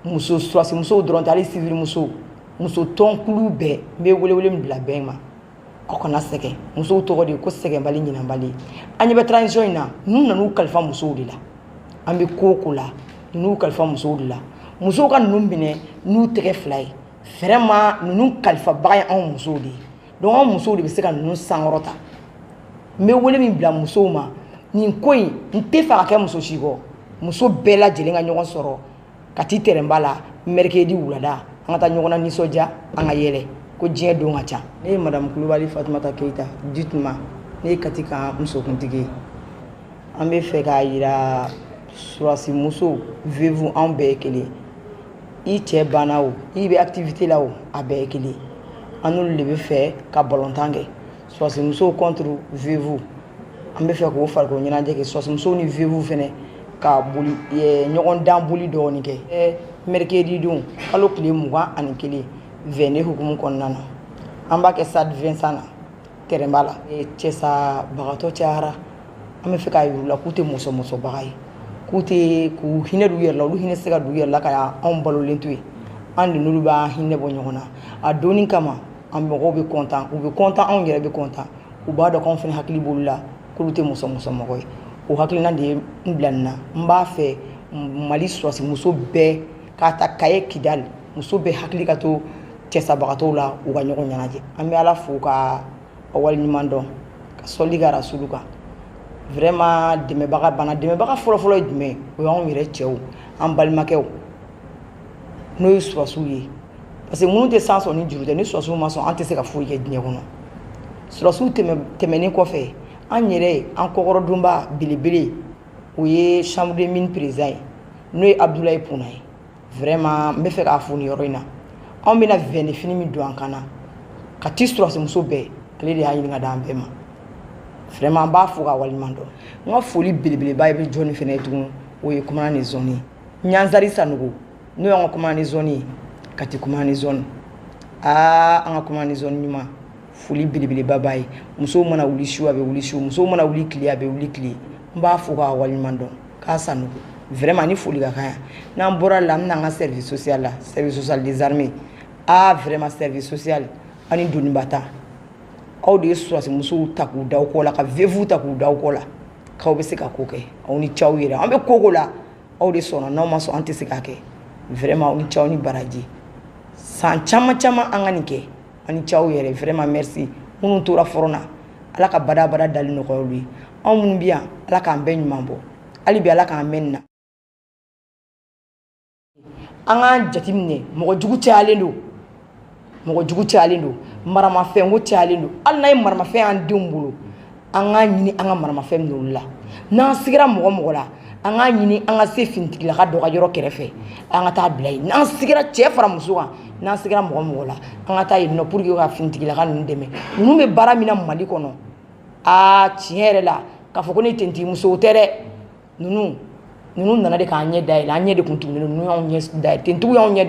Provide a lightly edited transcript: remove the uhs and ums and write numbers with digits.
Muso, sɔrɔdasi musow dɔrɔn tɛ, hali civil musow, muso tɔnkulu bɛɛ, n bɛ welewele min bila bɛɛ ma, aw kana sɛgɛn. Musow tɔgɔ de ye ko sɛgɛnbali, ɲinanbali. An ɲɛ bɛ transition in na, ninnu nan'u kalifa musow de la. An bɛ ko o ko la, ninnu kalifa musow de la. Musow ka ninnu minɛ n'u tɛgɛ fila ye. Vraiment, ninnu kalifabaga ye anw musow de ye. Donc anw musow de bɛ se ka ninnu sankɔrɔta. N bɛ wele min bila musow ma, nin ko in, n tɛ fɛ ka kɛ muso si kɔ. Muso bɛɛ lajɛlen ka ɲɔgɔn sɔrɔ ka ti terrain ba la mercredi wulada, an ka taa ɲɔgɔn na nisɔndiya, an ka yɛlɛ ko diɲɛ don ka ca. Ne ye Madame Kulubali Fatumata Keyita, dites-moi, ne ye Kati ka musokuntigi ye. An bɛ fɛ k'a yira sɔrɔdasi muso, veuve, anw bɛɛ ye kelen. I cɛ banna o, i bɛ activité la o, a bɛɛ ye kelen. An n'olu de bɛ fɛ ka balontan kɛ, sɔrɔdasi musow contre veuve. An bɛ fɛ k'o farikolo ɲɛnajɛ kɛ, sɔrɔdasi musow ni veuve fɛnɛ ka boli ɲɔgɔn dan boli dɔɔni kɛ mercredi don, kalo tile 21, 22 hukumu kɔnɔna na. An b'a kɛ stade Vincent na, terrain ba la. Cɛsabagatɔ cayara. An bɛ fɛ k'a yir'u la k'u tɛ mɔsɔmɔsɔbaga ye, k'u tɛ k'u hinɛ d'u yɛrɛ la. Olu hinɛ tɛ se ka d'u yɛrɛ la ka anw balolen to yen. An de n'olu b'an hinɛ bɔ ɲɔgɔn na. A donni kama, an mɔgɔw bɛ content, u bɛ content, anw yɛrɛ bɛ content. U b'a dɔn k'anw fana hakili b'olu la, k'olu tɛ mɔsɔmɔsɔmɔgɔ ye. O hakilina de ye n bila nin na. N b'a fɛ Mali sɔrɔdasi muso bɛɛ k'a ta Kaye, Kidali, muso bɛɛ hakili ka to cɛsabagatɔw la, u ka ɲɔgɔn ɲɛnajɛ. An bɛ Ala fo ka waleɲuman dɔn, ka sɔli kɛ Rasulu kan. Vraiment, dɛmɛbaga bana, dɛmɛbaga fɔlɔfɔlɔ ye jumɛn? O y'anw yɛrɛ cɛw, an balimakɛw, n'o ye sɔrɔdasiw ye, parce que minnu tɛ san sɔrɔ ni juru tɛ. Ni sɔrɔdasiw ma sɔn, an tɛ se ka foyi kɛ diɲɛ kɔnɔ. Sɔrɔdasiw tɛmɛnen kɔfɛ, an yɛrɛ, an kɔkɔrɔdonba belebele, o ye chambre de mine président ye, n'o ye Abudulayi Puna ye. Vraiment, n bɛ fɛ k'a fo nin yɔrɔ in na. Anw bɛna vɛnɛ fini min don an kan na ka ti sɔrɔdasi muso bɛɛ, ale de y'a ɲini ka d'an bɛɛ ma. Vraiment, an b'a fo k'a waleɲuman dɔn. N ka foli belebeleba bɛ jɔnni fana ye tugun? O ye commandant de zone ye, Ɲanzari Sanogo, n'o y'an ka commandant de zone ye, Kati commandant de zone. Aa, an ka commandant de zone ɲuman, foli belebeleba b'a ye. Musow mana wuli su, a bɛ wuli su. Musow mana wuli tile, a bɛ wuli tile. N b'a fo k'a waleɲuman dɔn k'a Sanogo. Vraiment, ni foli ka kan yan. N'an bɔra la, an bɛna an ka service social la, service social des armées. Ah, vraiment, service social ani doniba ta, aw de ye sɔrɔdasi musow ta k'u da aw kɔ la, ka veuve ta k'u da aw kɔ la, k'aw bɛ se ka ko kɛ. Aw ni cɛw yɛrɛ, an bɛ ko ko la, aw de sɔnna. N'aw ma sɔn, an tɛ se k'a kɛ. Vraiment, aw ni cɛw ni baraji. San caman caman an ka nin kɛ, aw ni cɛw yɛrɛ. Vraiment, merci. Minnu tora front na, Ala ka badabada dali nɔgɔya olu ye. Anw minnu bɛ yan, Ala k'an bɛɛ ɲuman bɔ. Hali bi, Ala k'an mɛn nin na. An k'an jateminɛ, mɔgɔ jugu cayalen don, mɔgɔ jugu cayalen don, maramafɛn ko cayalen don. Hali n'a ye maramafɛn y'an denw bolo, an k'a ɲini an ka maramafɛn minɛ olu la. N'an sigira mɔgɔ mɔgɔ la, an k'a ɲini an ka se finitigilaka dɔ ka yɔrɔ kɛrɛfɛ, an ka taa bila yen. N'an sigira cɛ fara muso kan, n'an sigira mɔgɔ mɔgɔ la, an ka taa yen nɔ pour que ka finitigilaka ninnu dɛmɛ. Ninnu bɛ baara min na Mali kɔnɔ, aa, tiɲɛ yɛrɛ la, k'a fɔ ko ne tentigi musow tɛ dɛ. Ninnu nana de k'an ɲɛ dayɛlɛ, an ɲɛ de kun tugunnen don. Ninnu y'anw ɲɛ dayɛlɛ, tentigiw y'anw ɲɛ dayɛlɛ.